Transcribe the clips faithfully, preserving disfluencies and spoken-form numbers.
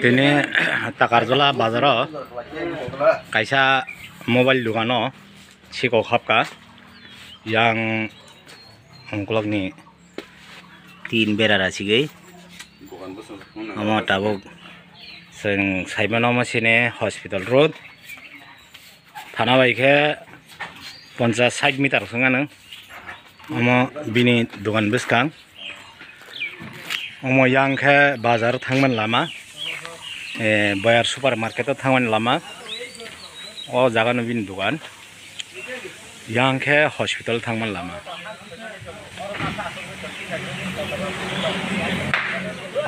Tini Takarjala bazaro kaisa mobile dogano sikok hapka, yang ungkulukni tin bera rachigwi. Omo tabuk chwng saimano, omo sini hospital road. Thana bai khe ponchas sait meter wngkha nw. Omo bini dogan bwskang. Omo yang khe bazar thangmani lama, eh, Boyar super market o thangmani lama. O jaga no bini dogan. Yang khe hospital thangmani lama.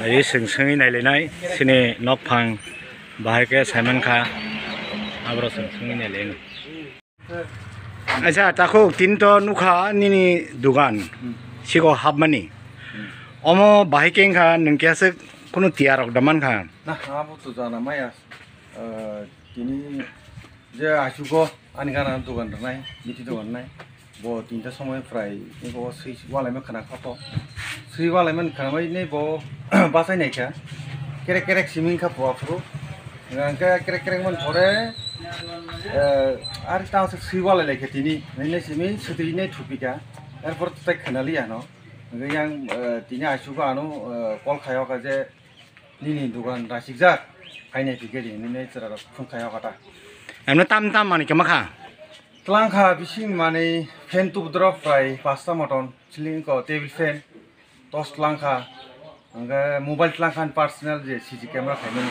Ri swng swngwi nailainai sini nokphang bahai khe saimankha, abro swng swngwi nailainai. Acha, takhuk, tin to nukha nini dugan, hmm, siko hapmani. Hmm. Omo bahai khe wngkha, nwng khe aswk kunu tiyar rok da mankha? Na, abo to jana maya. Ah, tini je achugo ani gana dugan rwnai, miti dugan rwnai. Bo tinta somoi prai eko swi walaima khana kha to. Swi walaima khana bai nei bo bachai nai kha. Kerek kerek simi kha bo aphuru. Hingke kerek kerek man pore, eh, ar tang se swi walai lai kha tini. Nei nei simi swtwi nei thupi kha. Erpor tai khana liya no. Hingke yang, eh, tini achugo ano, eh, call khayo kha je nini dugan rasikjak. Hai nai phi khe di, nini chwra rok phung khayo kha ta. Emno tam tam mani khe ma kha? Tlang kha bising mani fan tubudrok prai pasta moton, ceiling ko table fan, torch tlang kha, hingke mobile tlang kha, personal je C C camera khaimani,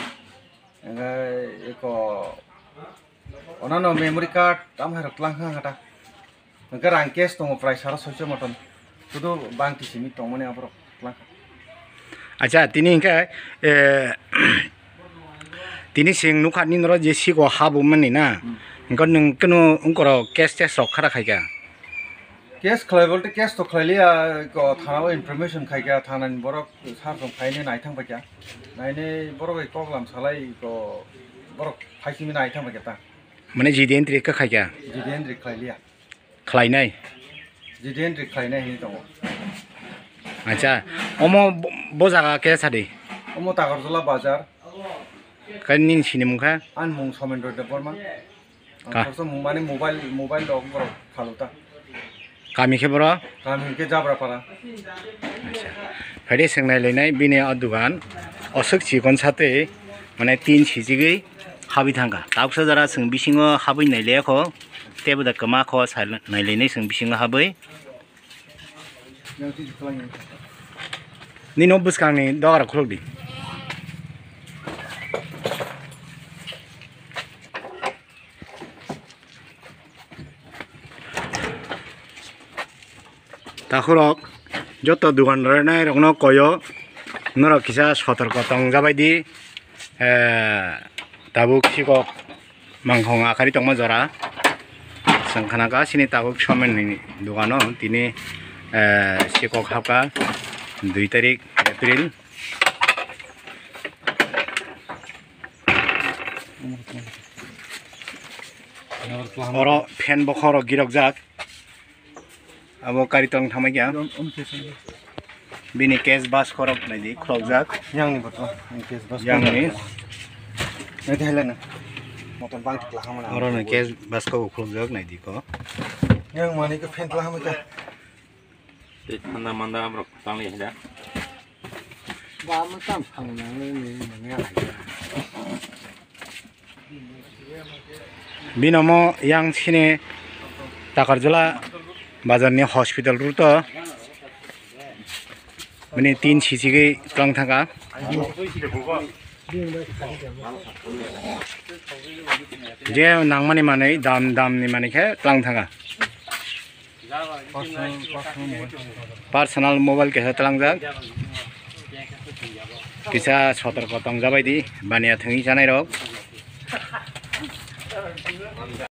hingke eko onano memory card tam hai rok tlang kha ta, hingke rang cash tongo prai sara soicho moton, sudu bangti simi tongmani aborok tlang kha. Acha, tini hingke, eh, tini sing nukha nini oro je siko habumani na. Hmm. Hingke nwng keno ungkoro cash tesh rok khara khaikha? Cash khlai bolte cash to khlai liya, ko thana o information khaikha, thana ni borok sar jong khaine nai thang paikha. Naine borok bai koklam salai ko borok phaisimi nai thang paikha ta. Mane G D entry kha khaikha? G D entry khlai liya. Khlainai? G D entry khlainai hinwi tongo. Acha, omo bo, bo jaga khe sadi? Omo Takarjala bazar. Khe nini sinimung kha? Ani mung Somendro Debbarma. Ang ka- khoroksa mung mani mobile, mobile rok borok phalu ta. Kami khe boro? Kami khe Jabrapara. Acha. Phaidi swngnai lainai bini o dugan. Oswk chikon satwi mane tin sijigwi habwi thangkha. Tabuksa jora chwng bisingo habwi nailaikho. Tebo da kwma kho sa nailainai chwng bisingo habwi. Nini o bwskangni dogar khulukdi. Takhurok joto dugan rwnai rokno koyo, norok kisa sotorko tongjabaidi, eh, tabuk sikok mangkhong akari tongma jora. Chwng khana kha sini tabuk somen ni dugano tini, eh, sikok hapkha dui tarik April. Oro fan bokhorok girokjak. Abo kari tong thamai kya. Bini case bas khorok naidi khorokjak. Yang ni botol, yang case bas. Yang ni. Naidi hai lana. Motor bang tikla hamana. Oro ni case bas ko khorokjak naidi ko. Yang mani ko fan tla hamai kya. Tei thanda manda amrok tangli hai da. Ba mo tam phang nang ni ni ni ni. Bini omo yang sini Takarjala bazar ni hospital road o. Bini tin sijigwi tlang thangkha. Je nangmani manwi dam, dam ni manwi khe tlang thangkha. Personal mobile kaisa tlangjak. Kisa sotorko tongjabaidi baniya thwngwi chanai rok.